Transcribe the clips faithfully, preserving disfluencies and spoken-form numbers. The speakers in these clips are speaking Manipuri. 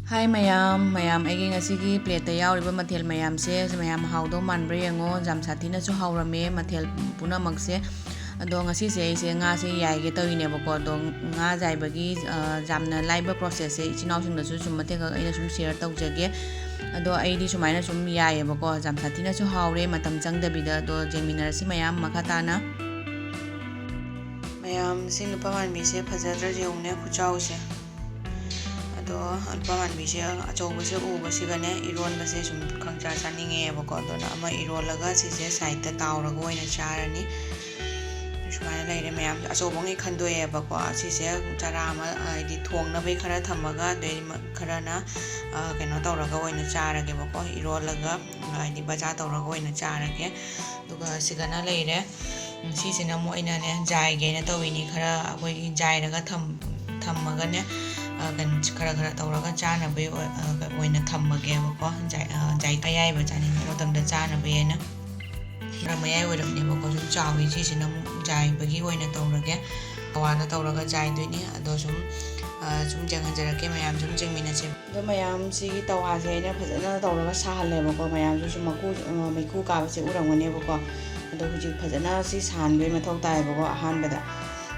ꯍꯥꯏ ꯃꯌꯥꯝ, ꯃꯌꯥꯝ ꯑꯩꯒꯤ ꯉꯁꯤꯒꯤ ꯄ꯭ꯂꯦꯠꯇ ꯌꯥꯎꯔꯤꯕ ꯃꯊꯦꯜ ꯃꯌꯥꯝꯁꯦ ꯃꯌꯥꯝ ꯍꯥꯎꯗꯧ ꯃꯥꯟꯕ꯭ꯔꯥ ꯌꯦꯡꯉꯣ꯫ ꯌꯥꯝ ꯁꯥꯊꯤꯅꯁꯨ ꯍꯥꯎꯔꯝꯃꯦ ꯃꯊꯦꯜ ꯄꯨꯝꯅꯃꯛꯁꯦ꯫ ꯑꯗꯣ ꯉꯁꯤꯁꯦ ꯑꯩꯁꯦ ꯉꯥꯁꯦ ꯌꯥꯏꯒꯦ ꯇꯧꯔꯤꯅꯦꯕꯀꯣ꯫ ꯑꯗꯣ ꯉꯥ ꯌꯥꯏꯕꯒꯤ, ꯑ, ꯌꯥꯝꯅ ꯂꯥꯏꯕ ꯄ꯭ꯔꯣꯁꯦꯁꯁꯦ ꯏꯆꯤꯟ ꯏꯅꯥꯎꯁꯤꯡꯗꯁꯨ ꯁꯨꯝ ꯃꯇꯦꯛ ꯈꯛ ꯑꯩꯅ ꯁꯨꯝ ꯁꯤꯌꯔ ꯇꯧꯖꯒꯦ꯫ ꯑꯗꯣ ꯑꯩꯗꯤ ꯁꯨꯃꯥꯏꯅ ꯁꯨꯝ ꯌꯥꯏꯌꯦꯕꯀꯣ꯫ ꯌꯥꯝ ꯁꯥꯊꯤꯅꯁꯨ ꯍꯥꯎꯔꯦ ꯃꯇꯝ ꯆꯪꯗꯕꯤꯗ꯫ ꯑꯗꯣ ꯌꯦꯡꯃꯤꯟꯅꯔꯁꯤ ꯃꯌꯥꯝ ꯃꯈꯥ ꯇꯥꯅ꯫ ꯃꯌꯥꯝꯁꯤ ꯅꯨꯄꯥ ꯃꯥꯟꯕꯤꯁꯦ ꯐꯖꯗ꯭ꯔꯥ ꯌꯦꯡꯉꯨꯅꯦ ꯈꯨꯆꯥꯎꯁꯦ꯫ ꯑꯗꯣ ꯅꯨꯄꯥ ꯃꯥꯟꯕꯤꯁꯦ ꯑꯆꯧꯕꯁꯦ ꯎꯕꯁꯤꯒꯅꯦ ꯏꯔꯣꯟꯕꯁꯦ ꯁꯨꯝ ꯈꯪꯆꯥ ꯆꯥꯅꯤꯡꯉꯦꯕꯀꯣ꯫ ꯑꯗꯨꯅ ꯑꯃ ꯏꯔꯣꯜꯂꯒ ꯁꯤꯁꯦ ꯁꯥꯏꯠꯇ ꯇꯥꯎꯔꯒ ꯑꯣꯏꯅ ꯆꯥꯔꯅꯤ꯫ ꯁꯨꯃꯥꯏꯅ ꯂꯩꯔꯦ ꯃꯌꯥꯝ꯫ ꯑꯆꯧꯕꯉꯩ ꯈꯟꯗꯣꯛꯑꯦꯕꯀꯣ꯫ ꯁꯤꯁꯦ ꯆꯔꯥ ꯑꯃ, ꯍꯥꯏꯗꯤ ꯊꯣꯡꯅꯕꯩ ꯈꯔ ꯊꯝꯃꯒ, ꯑꯗꯩ ꯃ-, ꯈꯔꯅ, ꯑ, ꯀꯩꯅꯣ ꯇꯧꯔꯒ ꯑꯣꯏꯅ ꯆꯥꯔꯒꯦꯕꯀꯣ꯫ ꯏꯔꯣꯜꯂꯒ, ꯍꯥꯏꯗꯤ ꯕꯖꯥꯔ ꯇꯧꯔꯒ ꯑꯣꯏꯅ ꯆꯥꯔꯒꯦ꯫ ꯑꯗꯨꯒ ꯁꯤꯒꯅ ꯂꯩꯔꯦ꯫ ꯎꯝ, ꯁꯤꯁꯤꯅ ꯑꯃꯨꯛ ꯑꯩꯅꯅꯦ ꯖꯥꯏꯒꯦꯅ ꯇꯧꯔꯤꯅꯤ꯫ ꯈꯔ ꯑꯩꯈꯣꯏꯒꯤ ꯖꯥꯏꯔꯒ ꯊꯝ-, ꯊꯝꯃꯒꯅꯦ, ꯑ, ꯀꯩꯅꯣ, ꯈꯔ ꯈꯔ ꯇꯧꯔꯒ ꯆꯥꯅꯕꯒꯤ ꯑꯣꯏ-, ꯑ, ꯑꯣꯏꯅ ꯊꯝꯃꯒꯦꯕꯀꯣ꯫ ꯖꯥꯏ-, ꯑ, ꯖꯥꯏ ꯑꯌꯥꯏꯕ ꯆꯥꯅꯤꯡꯕ ꯃꯇꯝꯗ ꯆꯥꯅꯕꯒꯤ ꯍꯥꯏꯅ꯫ ꯈꯔ ꯃꯌꯥꯏ ꯑꯣꯏꯔꯞꯅꯦꯕꯀꯣ, ꯁꯨꯝ ꯆꯥꯎꯋꯤ꯫ ꯁꯤꯁꯤꯅ ꯑꯃꯨꯛ ꯖꯥꯏꯕꯒꯤ ꯑꯣꯏꯅ ꯇꯧꯔꯒꯦ꯫ ꯇꯋꯥꯗ ꯇꯧꯔꯒ ꯖꯥꯏꯗꯣꯏꯅꯤ꯫ ꯑꯗꯣ ꯁꯨꯝ, ꯑ, ꯁꯨꯝ ꯌꯦꯡꯍꯟꯖꯔꯛꯀꯦ, ꯃꯌꯥꯝ ꯁꯨꯝ ꯌꯦꯡꯃꯤꯟꯅꯁꯦ꯫ ꯑꯗꯣ ꯃꯌꯥꯝ ꯁꯤꯒꯤ ꯇꯋꯥꯁꯦ ꯑꯩꯅ ꯐꯖꯅ ꯇꯧꯔꯒ ꯁꯥꯍꯜꯂꯦꯕꯀꯣ꯫ ꯃꯌꯥꯝꯁꯨ ꯁꯨꯝ ꯃꯀꯨ, ꯑ, ꯃꯩꯈꯨ ꯀꯥꯕꯁꯦ ꯎꯔꯝꯒꯅꯦꯕꯀꯣ꯫ ꯑꯗꯣ ꯍꯧꯖꯤꯛ ꯐꯖꯅ ꯁꯤ ꯁꯥꯍꯟꯕꯩ ꯃꯊꯧ ꯇꯥꯏꯌꯦꯕꯀꯣ ꯑꯍꯥꯟꯕꯗ꯫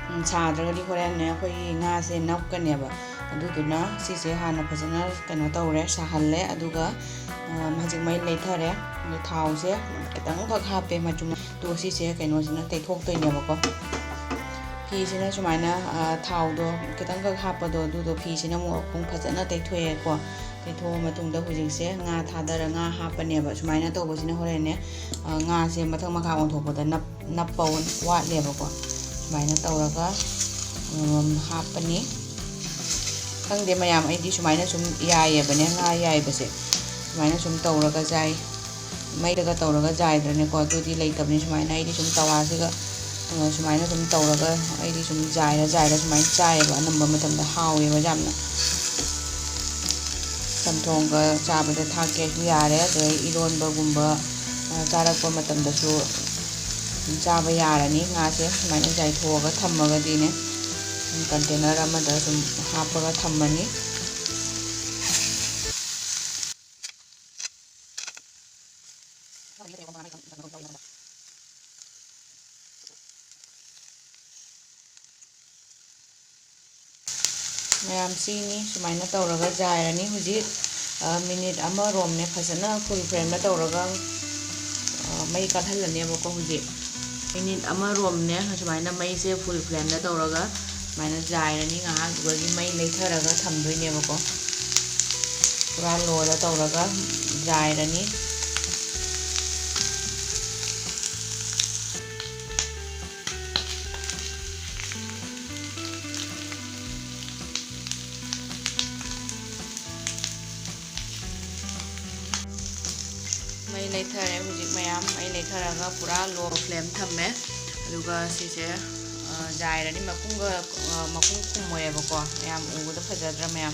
ꯎꯝ, ꯁꯥꯗ꯭ꯔꯒꯗꯤ ꯍꯣꯔꯦꯟꯅꯦ ꯑꯩꯈꯣꯏꯒꯤ ꯉꯥꯁꯦ ꯅꯞꯀꯅꯦꯕ꯫ ꯑꯗꯨꯗꯨꯅ ꯁꯤꯁꯦ ꯍꯥꯟꯅ ꯐꯖꯅ ꯀꯩꯅꯣ ꯇꯧꯔꯦ, ꯁꯥꯍꯜꯂꯦ꯫ ꯑꯗꯨꯒ, ꯑ, ꯍꯧꯖꯤꯛ ꯃꯩ ꯂꯩꯊꯔꯦ꯫ ꯑꯗꯣ ꯊꯥꯎꯁꯦ ꯈꯤꯇꯪꯈꯛ ꯍꯥꯞꯄꯦ ꯃꯆꯨꯝ꯫ ꯑꯗꯨꯒ ꯁꯤꯁꯦ ꯀꯩꯅꯣꯁꯤꯅ ꯇꯩꯊꯣꯛꯇꯣꯏꯅꯦꯕꯀꯣ꯫ ꯐꯤꯁꯤꯅ ꯁꯨꯃꯥꯏꯅ, ꯑ, ꯊꯥꯎꯗꯣ ꯈꯤꯇꯪꯈꯛ ꯍꯥꯞꯄꯗꯣ, ꯑꯗꯨꯗꯣ ꯐꯤꯁꯤꯅ ꯑꯃꯨꯛ ꯑꯃꯨꯛ ꯐꯖꯅ ꯇꯩꯊꯣꯛꯑꯦꯀꯣ꯫ ꯇꯩꯊꯣꯛꯑ ꯃꯇꯨꯡꯗ ꯍꯧꯖꯤꯛꯁꯦ ꯉꯥ ꯊꯥꯗꯔ ꯉꯥ ꯍꯥꯞꯄꯅꯦꯕ꯫ ꯁꯨꯃꯥꯏꯅ ꯇꯧꯕꯁꯤꯅ ꯍꯣꯔꯦꯟꯅꯦ, ꯑ, ꯉꯥꯁꯦ ꯃꯊꯛ ꯃꯈꯥ ꯑꯣꯟꯊꯣꯛꯄꯗ ꯅꯞ-, ꯅꯞꯄ ꯋꯥꯠꯂꯦꯕꯀꯣ꯫ ꯁꯨꯃꯥꯏꯅ ꯇꯧꯔꯒ ꯑꯃꯃꯝ ꯍꯥꯞꯄꯅꯤ꯫ ꯈꯪꯗꯦ ꯃꯌꯥꯝ, ꯑꯩꯗꯤ ꯁꯨꯃꯥꯏꯅ ꯁꯨꯝ ꯌꯥꯏꯌꯦꯕꯅꯦ, ꯉꯥ ꯌꯥꯏꯕꯁꯦ꯫ ꯁꯨꯃꯥꯏꯅ ꯁꯨꯝ ꯇꯧꯔꯒ ꯆꯥꯏ꯫ ꯃꯩꯗꯒ ꯇꯧꯔꯒ ꯆꯥꯏꯗ꯭ꯔꯅꯦꯀꯣ꯫ ꯑꯗꯨꯗꯤ ꯂꯩꯇꯕꯅꯤ꯫ ꯁꯨꯃꯥꯏꯅ ꯑꯩꯗꯤ ꯁꯨꯝ ꯇꯋꯥꯁꯤꯒ, ꯑ, ꯁꯨꯃꯥꯏꯅ ꯁꯨꯝ ꯇꯧꯔꯒ ꯑꯩꯗꯤ ꯁꯨꯝ ꯆꯥꯏꯔ ꯆꯥꯏꯔ ꯁꯨꯃꯥꯏꯅ ꯆꯥꯏꯌꯦꯕ꯫ ꯑꯅꯝꯕ ꯃꯇꯝꯗ ꯍꯥꯎꯋꯦꯕ ꯌꯥꯝꯅ꯫ ꯆꯝꯊꯣꯡꯒ ꯆꯥꯕꯗ ꯊꯥꯛꯀꯦꯁꯨ ꯌꯥꯔꯦ꯫ ꯑꯗꯩ ꯏꯔꯣꯟꯕꯒꯨꯝꯕ, ꯑ, ꯆꯥꯔꯛꯄ ꯃꯇꯝꯗꯁꯨ ꯑꯗꯨꯝ ꯆꯥꯕ ꯌꯥꯔꯅꯤ꯫ ꯉꯥꯁꯦ ꯁꯨꯃꯥꯏꯅ ꯆꯥꯏꯊꯣꯛꯑꯒ ꯊꯝꯃꯒꯗꯤꯅꯦ, ꯀꯟꯇꯦꯅꯔ ꯑꯃꯗ ꯁꯨꯝ ꯍꯥꯞꯄꯒ ꯊꯝꯃꯅꯤ꯫ ꯃꯌꯥꯝ ꯁꯤꯅꯤ ꯁꯨꯃꯥꯏꯅ ꯇꯧꯔꯒ ꯖꯥꯏꯔꯅꯤ꯫ ꯍꯧꯖꯤꯛ, ꯑ, ꯃꯤꯅꯤꯠ ꯑꯃ ꯔꯣꯝꯅꯦ ꯐꯖꯅ ꯐꯨꯜ ꯐ꯭ꯂꯦꯝꯗ ꯇꯧꯔꯒ, ꯑ, ꯃꯩ ꯀꯥꯜꯍꯜꯂꯅꯦꯕꯀꯣ꯫ ꯍꯧꯖꯤꯛ ꯃꯤꯅꯤꯠ ꯑꯃ ꯔꯣꯝꯅꯦ ꯁꯨꯃꯥꯏꯅ ꯃꯩꯁꯦ ꯐꯨꯜ ꯐ꯭ꯂꯦꯝꯗ ꯇꯧꯔꯒ ꯁꯨꯃꯥꯏꯅ ꯖꯥꯏꯔꯅꯤ꯫ ꯉꯥꯏꯍꯥꯛ ꯑꯗꯨꯗꯒꯤ ꯃꯩ ꯂꯩꯊꯔꯒ ꯊꯝꯗꯣꯏꯅꯦꯕꯀꯣ꯫ ꯄꯨꯔꯥ ꯂꯣꯗ ꯇꯧꯔꯒ ꯖꯥꯏꯔꯅꯤ꯫ ꯃꯩ ꯂꯩꯊꯔꯦ ꯍꯧꯖꯤꯛ ꯃꯌꯥꯝ꯫ ꯃꯩ ꯂꯩꯊꯔꯒ ꯄꯨꯔꯥ ꯂꯣ ꯐ꯭ꯂꯦꯝ ꯊꯝꯃꯦ꯫ ꯑꯗꯨꯒ ꯁꯤꯁꯦ, ꯑ, ꯖꯥꯏꯔꯅꯤ꯫ ꯃꯈꯨꯝꯒ, ꯑ, ꯃꯈꯨꯝ ꯈꯨꯝꯃꯣꯏꯕꯀꯣ꯫ ꯃꯌꯥꯝ ꯎꯕꯗ ꯐꯖꯗ꯭ꯔꯥ ꯃꯌꯥꯝ?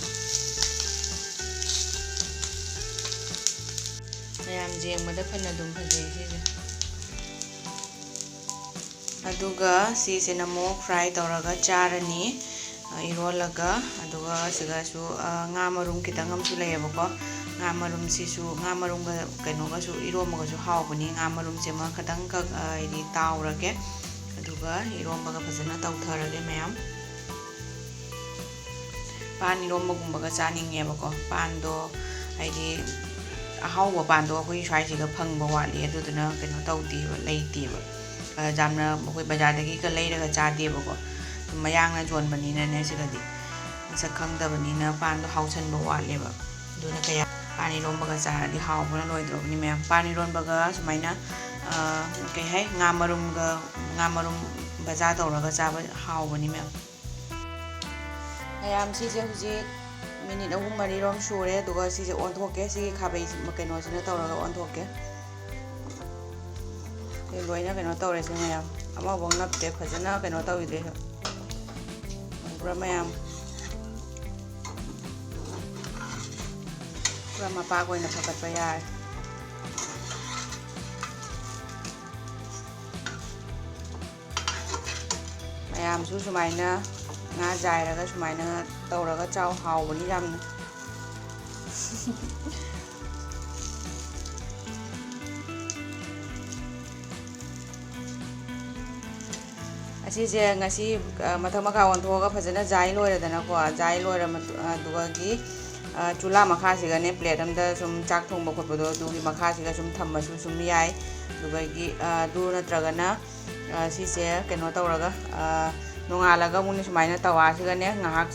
ꯃꯌꯥꯝ ꯌꯦꯡꯕꯗ ꯐꯅ ꯑꯗꯨꯝ ꯐꯖꯩ ꯁꯤꯁꯦ꯫ ꯑꯗꯨꯒ ꯁꯤꯁꯤꯅ ꯑꯃꯨꯛ ꯐ꯭ꯔꯥꯏ ꯇꯧꯔꯒ ꯆꯥꯔꯅꯤ, ꯑ, ꯏꯔꯣꯜꯂꯒ꯫ ꯑꯗꯨꯒ ꯁꯤꯒꯁꯨ, ꯑ, ꯉꯥ ꯃꯔꯨꯝ ꯈꯤꯇꯪ ꯑꯃꯁꯨ ꯂꯩꯌꯦꯕꯀꯣ꯫ ꯉꯥ ꯃꯔꯨꯝꯁꯤꯁꯨ, ꯉꯥ ꯃꯔꯨꯝꯒ ꯀꯩꯅꯣꯒꯁꯨ ꯏꯔꯣꯝꯕꯒꯁꯨ ꯍꯥꯎꯕꯅꯤ꯫ ꯉꯥ ꯃꯔꯨꯝꯁꯦ ꯑꯃ ꯈꯤꯇꯪꯈꯛ, ꯑ, ꯍꯥꯏꯗꯤ ꯇꯥꯎꯔꯒꯦ꯫ ꯑꯗꯨꯒ ꯏꯔꯣꯝꯕꯒ ꯐꯖꯅ ꯇꯧꯊꯔꯒꯦ ꯃꯌꯥꯝ꯫ ꯄꯥꯟ ꯏꯔꯣꯝꯕꯒꯨꯝꯕꯒ ꯆꯥꯅꯤꯡꯉꯦꯕꯀꯣ꯫ ꯄꯥꯟꯗꯣ ꯍꯥꯏꯗꯤ ꯑꯍꯥꯎꯕ ꯄꯥꯟꯗꯣ ꯑꯩꯈꯣꯏ ꯁ꯭ꯋꯥꯏꯁꯤꯒ ꯐꯪꯕ ꯋꯥꯠꯂꯤ, ꯑꯗꯨꯗꯨꯅ ꯀꯩꯅꯣ ꯇꯧꯗꯦꯕ, ꯂꯩꯇꯦꯕ꯫ ꯑ, ꯌꯥꯝꯅ ꯑꯩꯈꯣꯏ ꯕꯖꯥꯔꯗꯒꯤꯒ ꯂꯩꯔꯒ ꯆꯥꯗꯦꯕꯀꯣ꯫ ꯁꯨꯝ ꯃꯌꯥꯡꯅ ꯌꯣꯟꯕꯅꯤꯅꯅꯦ ꯁꯤꯗꯗꯤ꯫ ꯃꯁꯛ ꯈꯪꯗꯕꯅꯤꯅ ꯄꯥꯟꯗꯣ ꯍꯥꯎꯁꯟꯕ ꯋꯥꯠꯂꯦꯕ꯫ ꯑꯗꯨꯅ ꯀꯌꯥ ꯄꯥꯟ ꯏꯔꯣꯝꯕꯒ ꯆꯥꯔꯗꯤ ꯍꯥꯎꯕꯅ ꯂꯣꯏꯗ꯭ꯔꯣꯕꯅꯤ ꯃꯌꯥꯝ꯫ ꯄꯥꯟ ꯏꯔꯣꯟꯕꯒ ꯁꯨꯃꯥꯏꯅ, ꯑ, ꯀꯩ ꯍꯥꯏ, ꯉꯥ ꯃꯔꯨꯝꯒ, ꯉꯥ ꯃꯔꯨꯝ ꯕꯖꯥ ꯇꯧꯔꯒ ꯆꯥꯕ ꯍꯥꯎꯕꯅꯤ ꯃꯌꯥꯝ꯫ ꯃꯌꯥꯝ, ꯁꯤꯁꯦ ꯍꯧꯖꯤꯛ ꯃꯤꯅꯤꯠ ꯑꯍꯨꯝ ꯃꯔꯤꯔꯣꯝ ꯁꯨꯔꯦ꯫ ꯑꯗꯨꯒ ꯁꯤꯁꯦ ꯑꯣꯟꯊꯣꯛꯀꯦ꯫ ꯁꯤꯒꯤ ꯈꯥꯕꯩ ꯀꯩꯅꯣꯁꯤꯅ ꯇꯧꯔꯒ ꯑꯣꯟꯊꯣꯛꯀꯦ꯫ ꯁꯤ ꯂꯣꯏꯅ ꯀꯩꯅꯣ ꯇꯧꯔꯦ꯫ ꯁꯤ ꯃꯌꯥꯝ ꯑꯃꯐꯥꯎ ꯅꯞꯇꯦ꯫ ꯐꯖꯅ ꯀꯩꯅꯣ ꯇꯧꯋꯤꯗꯦ꯫ ꯎꯕ꯭ꯔꯥ ꯃꯌꯥꯝ? ꯄꯨꯔꯥ ꯃꯄꯥꯛ ꯑꯣꯏꯅ ꯐꯒꯠꯄ ꯌꯥꯔꯦ꯫ ꯃꯌꯥꯝꯁꯨ ꯁꯨꯃꯥꯏꯅ ꯉꯥ ꯖꯥꯏꯔꯒ ꯁꯨꯃꯥꯏꯅ ꯇꯧꯔꯒ ꯆꯥꯎ꯫ ꯍꯥꯎꯕꯅꯤ ꯌꯥꯝꯅ꯫ ꯑꯁꯤꯁꯦ ꯉꯁꯤ, ꯑ, ꯃꯊꯛ ꯃꯈꯥ ꯑꯣꯟꯊꯣꯛꯑꯒ ꯐꯖꯅ ꯖꯥꯏ ꯂꯣꯏꯔꯦꯗꯅꯀꯣ꯫ ꯖꯥꯏ ꯂꯣꯏꯔ ꯃꯇꯨ-, ꯑꯗꯨꯗꯒꯤ, ꯑ, ꯆꯨꯂꯥ ꯃꯈꯥꯁꯤꯒꯅꯦ, ꯄ꯭ꯂꯦꯠ ꯑꯝꯗ ꯁꯨꯝ ꯆꯥꯛ ꯊꯣꯡꯕ ꯈꯣꯠꯄꯗꯣ ꯑꯗꯨꯒꯤ ꯃꯈꯥꯁꯤꯒ ꯁꯨꯝ ꯊꯝꯃꯁꯨ ꯁꯨꯝ ꯌꯥꯏ꯫ ꯑꯗꯨꯗꯒꯤ, ꯑ, ꯑꯗꯨ ꯅꯠꯇ꯭ꯔꯒꯅ, ꯑ, ꯁꯤꯁꯦ ꯀꯩꯅꯣ ꯇꯧꯔꯒ, ꯑ, ꯅꯣꯡꯉꯥꯜꯂꯒ ꯑꯃꯨꯛꯅꯦ ꯁꯨꯃꯥꯏꯅ ꯇꯋꯥꯁꯤꯒꯅꯦ ꯉꯥꯏꯍꯥꯛ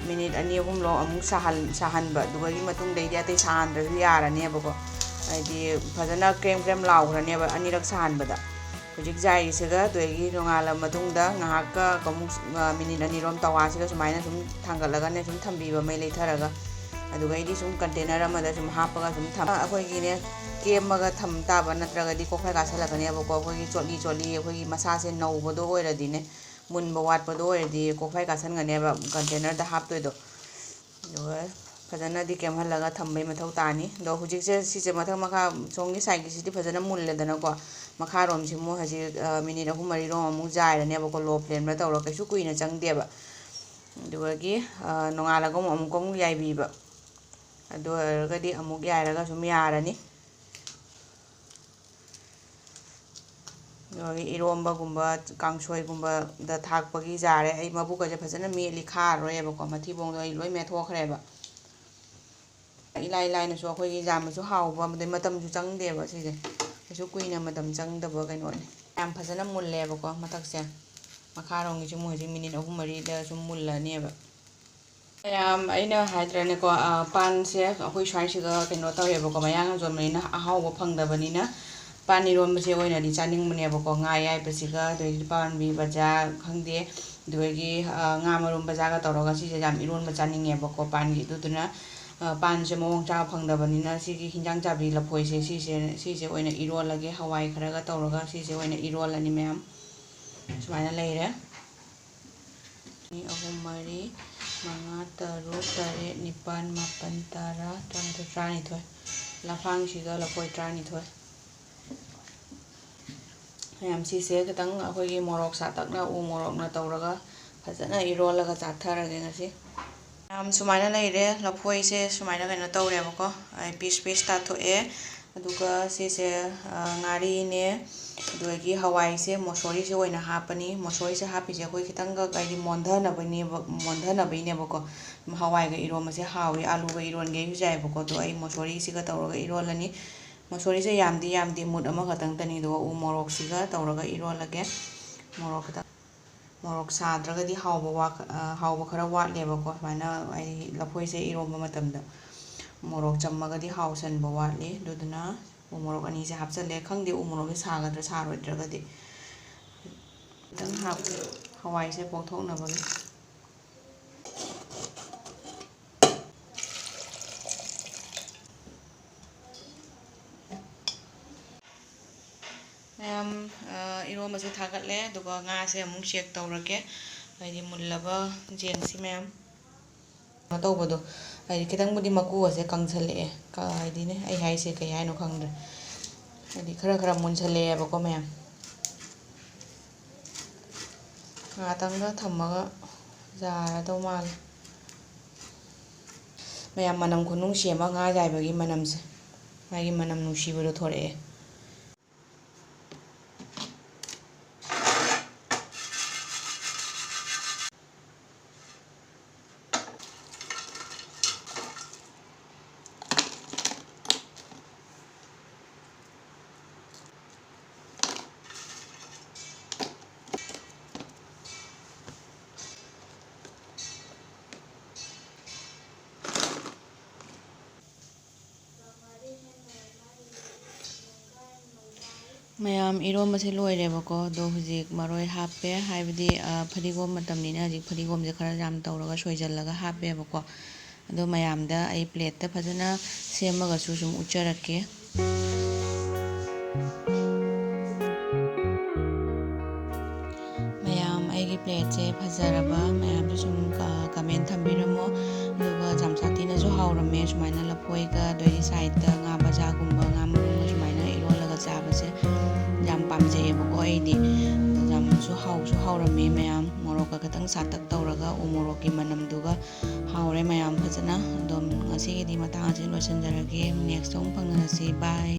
ꯃꯤꯅꯤꯠ ꯑꯅꯤ ꯑꯍꯨꯝꯂꯣ ꯑꯃꯨꯛ ꯁꯥꯍꯟ-, ꯁꯥꯍꯟꯕ꯫ ꯑꯗꯨꯗꯒꯤ ꯃꯇꯨꯡꯗꯩꯗꯤ ꯑꯇꯩ ꯁꯥꯍꯟꯗ꯭ꯔꯁꯨ ꯌꯥꯔꯅꯦꯕꯀꯣ꯫ ꯍꯥꯏꯗꯤ ꯐꯖꯅ ꯀ꯭ꯔꯦꯝ ꯀ꯭ꯔꯦꯝ ꯂꯥꯎꯈ꯭ꯔꯅꯦꯕ ꯑꯅꯤꯔꯛ ꯁꯥꯍꯟꯕꯗ꯫ ꯍꯧꯖꯤꯛ ꯖꯥꯏꯔꯤꯁꯤꯒ ꯑꯗꯨꯗꯒꯤ ꯅꯣꯡꯉꯥꯜꯂ ꯃꯇꯨꯡꯗ ꯉꯥꯏꯍꯥꯛꯀ ꯑꯃꯨꯛ, ꯑ, ꯃꯤꯅꯤꯠ ꯑꯅꯤꯔꯣꯝ ꯇꯋꯥꯁꯤꯒ ꯁꯨꯃꯥꯏꯅ ꯁꯨꯝ ꯊꯥꯡꯒꯠꯂꯒꯅꯦ ꯁꯨꯝ ꯊꯝꯕꯤꯕ, ꯃꯩ ꯂꯩꯊꯔꯒ꯫ ꯑꯗꯨꯗꯒꯤꯗꯤ ꯁꯨꯝ ꯀꯟꯇꯦꯅꯔ ꯑꯃꯗ ꯁꯨꯝ ꯍꯥꯞꯄꯒ ꯁꯨꯝ ꯊꯝ-, ꯑꯩꯈꯣꯏꯒꯤꯅꯦ ꯀꯦꯝꯃꯒ ꯊꯝ ꯇꯥꯕ, ꯅꯠꯇ꯭ꯔꯒꯗꯤ ꯀꯣꯛꯐꯥꯏ ꯀꯥꯁꯜꯂꯛꯀꯅꯦꯕꯀꯣ꯫ ꯑꯩꯈꯣꯏꯒꯤ ꯆꯣꯠꯂꯤ ꯆꯣꯠꯂꯤ ꯑꯩꯈꯣꯏꯒꯤ ꯃꯁꯥꯁꯦ ꯅꯧꯕꯗꯣ ꯑꯣꯏꯔꯗꯤꯅꯦ, ꯃꯨꯟꯕ ꯋꯥꯠꯄꯗꯣ ꯑꯣꯏꯔꯗꯤ ꯀꯣꯛꯐꯥꯏ ꯀꯥꯁꯟꯒꯅꯦꯕ ꯀꯟꯇꯦꯅꯔꯗ ꯍꯥꯞꯇꯣꯏꯗꯣ꯫ ꯑꯗꯨꯒ ꯐꯖꯅꯗꯤ ꯀꯦꯝꯍꯜꯂꯒ ꯊꯝꯕꯩ ꯃꯊꯧ ꯇꯥꯅꯤ꯫ ꯑꯗꯣ ꯍꯧꯖꯤꯛꯁꯦ ꯁꯤꯁꯦ ꯃꯊꯛ ꯃꯈꯥ ꯁꯣꯝꯒꯤ ꯁꯥꯏꯠꯀꯤꯁꯤꯗꯤ ꯐꯖꯅ ꯃꯨꯜꯂꯦꯗꯅꯀꯣ꯫ ꯃꯈꯥꯔꯣꯝꯁꯤ ꯑꯃꯨꯛ ꯍꯧꯖꯤꯛ, ꯑ, ꯃꯤꯅꯤꯠ ꯑꯍꯨꯝ ꯃꯔꯤꯔꯣꯝ ꯑꯃꯨꯛ ꯖꯥꯏꯔꯅꯦꯕꯀꯣ, ꯂꯣ ꯐ꯭ꯂꯦꯝꯗ ꯇꯧꯔꯒ꯫ ꯀꯩꯁꯨ ꯀꯨꯏꯅ ꯆꯪꯗꯦꯕ꯫ ꯑꯗꯨꯗꯒꯤ, ꯑ, ꯅꯣꯡꯉꯥꯜꯂꯒ ꯑꯃꯨꯛ ꯑꯃꯨꯛꯀ ꯑꯃꯨꯛ ꯌꯥꯏꯕꯤꯕ꯫ ꯑꯗꯨ ꯑꯣꯏꯔꯒꯗꯤ ꯑꯃꯨꯛ ꯌꯥꯏꯔꯒ ꯁꯨꯝ ꯌꯥꯔꯅꯤ꯫ ꯑꯗꯨꯗꯒꯤ ꯏꯔꯣꯝꯕꯒꯨꯝꯕ, ꯀꯥꯡꯁꯣꯏꯒꯨꯝꯕꯗ ꯊꯥꯛꯄꯒꯤ ꯖꯥꯔꯦ꯫ ꯑꯩ ꯃꯕꯨꯛꯀꯁꯦ ꯐꯖꯅ ꯃꯦꯠꯂꯤ, ꯈꯥꯔꯔꯣꯏꯕꯀꯣ꯫ ꯃꯊꯤꯕꯣꯡꯗꯣ ꯑꯩ ꯂꯣꯏ ꯃꯦꯠꯊꯣꯛꯈ꯭ꯔꯦꯕ꯫ ꯏꯂꯥꯏ ꯂꯥꯏꯅꯁꯨ ꯑꯩꯈꯣꯏꯒꯤ ꯌꯥꯝꯅꯁꯨ ꯍꯥꯎꯕ, ꯑꯗꯩ ꯃꯇꯝꯁꯨ ꯆꯪꯗꯦꯕ ꯁꯤꯁꯦ꯫ ꯀꯩꯁꯨ ꯀꯨꯏꯅ ꯃꯇꯝ ꯆꯪꯗꯕ ꯀꯩꯅꯣꯅꯤ꯫ ꯌꯥꯝ ꯐꯖꯅ ꯃꯨꯜꯂꯦꯕꯀꯣ ꯃꯊꯛꯁꯦ꯫ ꯃꯈꯥꯔꯣꯝꯒꯤꯁꯦ ꯑꯃꯨꯛ ꯍꯧꯖꯤꯛ ꯃꯤꯅꯤꯠ ꯑꯍꯨꯝ ꯃꯔꯤꯗ ꯁꯨꯝ ꯃꯨꯜꯂꯅꯦꯕ꯫ ꯃꯌꯥꯝ, ꯑꯩꯅ ꯍꯥꯏꯗ꯭ꯔꯅꯦꯀꯣ, ꯑ, ꯄꯥꯟꯁꯦ ꯑꯩꯈꯣꯏ ꯁ꯭ꯋꯥꯏꯁꯤꯒ ꯀꯩꯅꯣ ꯇꯧꯋꯦꯕꯀꯣ, ꯃꯌꯥꯡꯅ ꯌꯣꯟꯕꯅꯤꯅ ꯑꯍꯥꯎꯕ ꯐꯪꯗꯕꯅꯤꯅ ꯄꯥꯟ ꯏꯔꯣꯟꯕꯁꯦ ꯑꯣꯏꯅꯗꯤ ꯆꯥꯅꯤꯡꯕꯅꯦꯕꯀꯣ꯫ ꯉꯥ ꯑꯌꯥꯏꯕꯁꯤꯒ, ꯑꯗꯩꯗꯤ ꯄꯥꯟꯕꯤ ꯕꯖꯥ ꯈꯪꯗꯦ, ꯑꯗꯨꯗꯒꯤ, ꯑ, ꯉꯥ ꯃꯔꯨꯝ ꯕꯖꯥꯒ ꯇꯧꯔꯒ ꯁꯤꯁꯦ ꯌꯥꯝ ꯏꯔꯣꯟꯕ ꯆꯥꯅꯤꯡꯉꯦꯕꯀꯣ ꯄꯥꯟꯒꯤ꯫ ꯑꯗꯨꯗꯨꯅ, ꯑ, ꯄꯥꯟꯁꯦ ꯃꯑꯣꯡ ꯆꯥꯕ ꯐꯪꯗꯕꯅꯤꯅ ꯁꯤꯒꯤ ꯍꯤꯟꯖꯥꯡ ꯆꯥꯕꯤ ꯂꯐꯣꯏꯁꯦ ꯁꯤꯁꯦ, ꯁꯤꯁꯦ ꯑꯣꯏꯅ ꯏꯔꯣꯜꯂꯒꯦ꯫ ꯍꯋꯥꯏ ꯈꯔꯒ ꯇꯧꯔꯒ ꯁꯤꯁꯦ ꯑꯣꯏꯅ ꯏꯔꯣꯜꯂꯅꯤ ꯃꯌꯥꯝ꯫ ꯁꯨꯃꯥꯏꯅ ꯂꯩꯔꯦ꯫ ꯑꯅꯤ, ꯑꯍꯨꯝ, ꯃꯔꯤ, ꯃꯉꯥ, ꯇꯔꯨꯛ, ꯇꯔꯦꯠ, ꯅꯤꯄꯥꯜ, ꯃꯥꯄꯜ, ꯇꯔꯥ, ꯇꯔꯥꯃꯥꯊꯣꯏ, ꯇꯔꯥꯅꯤꯊꯣꯏ꯫ ꯂꯐꯥꯡꯁꯤꯒ ꯂꯐꯣꯏ ꯇꯔꯥꯅꯤꯊꯣꯏ꯫ ꯃꯌꯥꯝ, ꯁꯤꯁꯦ ꯈꯤꯇꯪ ꯑꯩꯈꯣꯏꯒꯤ ꯃꯣꯔꯣꯛ ꯁꯥꯇꯛꯅ, ꯎ ꯃꯣꯔꯣꯛꯅ ꯇꯧꯔꯒ ꯐꯖꯅ ꯏꯔꯣꯜꯂꯒ ꯆꯥꯊꯔꯒꯦ ꯉꯁꯤ꯫ ꯃꯌꯥꯝ, ꯁꯨꯃꯥꯏꯅ ꯂꯩꯔꯦ꯫ ꯂꯐꯣꯏꯁꯦ ꯁꯨꯃꯥꯏꯅ ꯀꯩꯅꯣ ꯇꯧꯔꯦꯕꯀꯣ, ꯑꯩ ꯄꯤꯁ ꯄꯤꯁ ꯇꯥꯊꯣꯛꯑꯦ꯫ ꯑꯗꯨꯒ ꯁꯤꯁꯦ, ꯑ, ꯉꯥꯔꯤꯅꯦ, ꯑꯗꯨꯗꯒꯤ ꯍꯋꯥꯏꯁꯦ ꯃꯣꯁꯣꯔꯤꯁꯦ ꯑꯣꯏꯅ ꯍꯥꯞꯄꯅꯤ꯫ ꯃꯣꯁꯣꯔꯤꯁꯦ ꯍꯥꯞꯄꯤꯁꯦ ꯑꯩꯈꯣꯏ ꯈꯤꯇꯪꯈꯛ, ꯍꯥꯏꯗꯤ, ꯃꯣꯟꯊꯅꯕꯅꯦꯕ, ꯃꯣꯟꯊꯅꯕꯩꯅꯦꯕꯀꯣ꯫ ꯍꯋꯥꯏꯒ ꯏꯔꯣꯝꯕꯁꯦ ꯍꯥꯎꯏ, ꯑꯥꯂꯨꯒ ꯏꯔꯣꯟꯒꯦꯁꯨ ꯌꯥꯏꯕꯀꯣ꯫ ꯑꯗꯣ ꯑꯩ ꯃꯣꯁꯣꯔꯤꯁꯤꯒ ꯇꯧꯔꯒ ꯏꯔꯣꯜꯂꯅꯤ꯫ ꯃꯣꯁꯣꯔꯤꯁꯦ ꯌꯥꯝꯗꯤ ꯌꯥꯝꯗꯦ, ꯃꯨꯠ ꯑꯃꯈꯛꯇꯪꯇꯅꯤ꯫ ꯑꯗꯨꯒ ꯎ ꯃꯣꯔꯣꯛꯁꯤꯒ ꯇꯧꯔꯒ ꯏꯔꯣꯜꯂꯒꯦ꯫ ꯃꯣꯔꯣꯛ ꯈꯤꯇꯪ, ꯃꯣꯔꯣꯛ ꯁꯥꯗ꯭ꯔꯒꯗꯤ ꯍꯥꯎꯕ ꯋꯥ-, ꯍꯥꯎꯕ ꯈꯔ ꯋꯥꯠꯂꯦꯕꯀꯣ꯫ ꯁꯨꯃꯥꯏꯅ, ꯍꯥꯏꯗꯤ, ꯂꯐꯣꯏꯁꯦ ꯏꯔꯣꯝꯕ ꯃꯇꯝꯗ ꯃꯣꯔꯣꯛ ꯆꯝꯃꯒꯗꯤ ꯍꯥꯎꯁꯟꯕ ꯋꯥꯠꯂꯤ꯫ ꯑꯗꯨꯗꯨꯅ ꯎ ꯃꯣꯔꯣꯛ ꯑꯅꯤꯁꯦ ꯍꯥꯞꯆꯜꯂꯦ꯫ ꯈꯪꯗꯦ ꯎ ꯃꯣꯔꯣꯛꯁꯦ ꯁꯥꯒꯗ꯭ꯔꯥ ꯁꯥꯔꯣꯏꯗ꯭ꯔꯒꯗꯤ꯫ ꯈꯤꯇꯪ ꯍꯥꯞꯀꯦ, ꯍꯋꯥꯏꯁꯦ ꯄꯣꯛꯊꯣꯛꯅꯕꯒꯤ꯫ ꯃꯌꯥꯝ, ꯑ, ꯏꯔꯣꯝꯕꯁꯦ ꯊꯥꯒꯠꯂꯦ, ꯑꯗꯨꯒ ꯉꯥꯁꯦ ꯑꯃꯨꯛ check ꯇꯧꯔꯒꯦ, ꯍꯥꯏꯗꯤ ꯃꯨꯜꯂꯕ ꯌꯦꯡꯁꯤ ꯃꯌꯥꯝ꯫ ꯀꯩꯅꯣ ꯇꯧꯕꯗꯣ, ꯍꯥꯏꯗꯤ ꯈꯤꯇꯪꯕꯨꯗꯤ ꯃꯀꯨꯒꯁꯦ ꯀꯪꯁꯜꯂꯛꯑꯦ, ꯀ-, ꯍꯥꯏꯗꯤꯅꯦ, ꯑꯩ ꯍꯥꯏꯁꯦ ꯀꯩ ꯍꯥꯏꯅꯣ ꯈꯪꯗ꯭ꯔꯦ꯫ ꯍꯥꯏꯗꯤ ꯈꯔ ꯈꯔ ꯃꯨꯟꯁꯜꯂꯛꯑꯦꯕꯀꯣ ꯃꯌꯥꯝ꯫ ꯉꯥꯛꯇꯪꯒ ꯊꯝꯃꯒ ꯌꯥꯔꯗꯧ ꯃꯥꯜꯂꯦ꯫ ꯃꯌꯥꯝ, ꯃꯅꯝ ꯈꯨꯅꯨꯡꯁꯤ ꯑꯃ, ꯉꯥ ꯑꯌꯥꯏꯕꯒꯤ ꯃꯅꯝꯁꯦ, ꯃꯥꯒꯤ ꯃꯅꯝ ꯅꯨꯡꯁꯤꯕꯗꯣ ꯊꯣꯔꯛꯑꯦ꯫ ꯃꯌꯥꯝ, ꯏꯔꯣꯝꯕꯁꯦ ꯂꯣꯏꯔꯦꯕꯀꯣ꯫ ꯑꯗꯣ ꯍꯧꯖꯤꯛ ꯃꯔꯣꯏ ꯍꯥꯞꯄꯦ, ꯍꯥꯏꯕꯗꯤ, ꯑ, ꯐꯗꯤꯒꯣꯝ ꯃꯇꯝꯅꯤꯅ ꯍꯧꯖꯤꯛ ꯐꯗꯤꯒꯣꯝꯁꯦ ꯈꯔ ꯌꯥꯝ ꯇꯧꯔꯒ ꯁꯣꯏꯖꯜꯂꯒ ꯍꯥꯞꯄꯦꯕꯀꯣ꯫ ꯑꯗꯣ ꯃꯌꯥꯝꯗ ꯑꯩ plateꯇ ꯐꯖꯅ ꯁꯦꯝꯃꯒꯁꯨ ꯁꯨꯝ ꯎꯠꯆꯔꯛꯀꯦ꯫ ꯃꯌꯥꯝ, ꯑꯩꯒꯤ plateꯁꯦ ꯐꯖꯔꯕ ꯃꯌꯥꯝꯁꯨ ꯁꯨꯝ, ꯑ, comment ꯊꯝꯕꯤꯔꯝꯃꯣ꯫ ꯑꯗꯨꯒ ꯖꯥꯝꯁꯥꯇꯤꯅꯁꯨ ꯍꯥꯎꯔꯝꯃꯦ, ꯁꯨꯃꯥꯏꯅ ꯂꯐꯣꯏꯒ, ꯑꯗꯩꯗꯤ sideꯇ ꯉꯥ ꯕꯖꯥꯒꯨꯝꯕ, ꯉꯥ ꯃꯔꯨꯝꯒ ꯁꯨꯃꯥꯏꯅ ꯏꯔꯣꯜꯂꯒ ꯆꯥꯕꯁꯦ ꯌꯥꯝ ꯄꯥꯝꯖꯩꯌꯦꯕꯀꯣ ꯑꯩꯗꯤ꯫ ꯑꯗꯣ ꯌꯥꯝꯁꯨ ꯍꯥꯎꯁꯨ ꯍꯥꯎꯔꯝꯃꯦ ꯃꯌꯥꯝ꯫ ꯃꯣꯔꯣꯛꯀ ꯈꯤꯇꯪ ꯁꯥꯇꯛ ꯇꯧꯔꯒ, ꯎ ꯃꯣꯔꯣꯛꯀꯤ ꯃꯅꯝꯗꯨꯒ ꯍꯥꯎꯔꯦ ꯃꯌꯥꯝ ꯐꯖꯅ꯫ ꯑꯗꯣ ꯉꯁꯤꯒꯤꯗꯤ ꯃꯇꯥꯡ ꯑꯁꯤꯗ ꯂꯣꯏꯁꯤꯟꯖꯔꯒꯦ꯫ Nextꯇ ꯑꯃꯨꯛ ꯐꯪꯅꯔꯁꯤ꯫ Bye꯫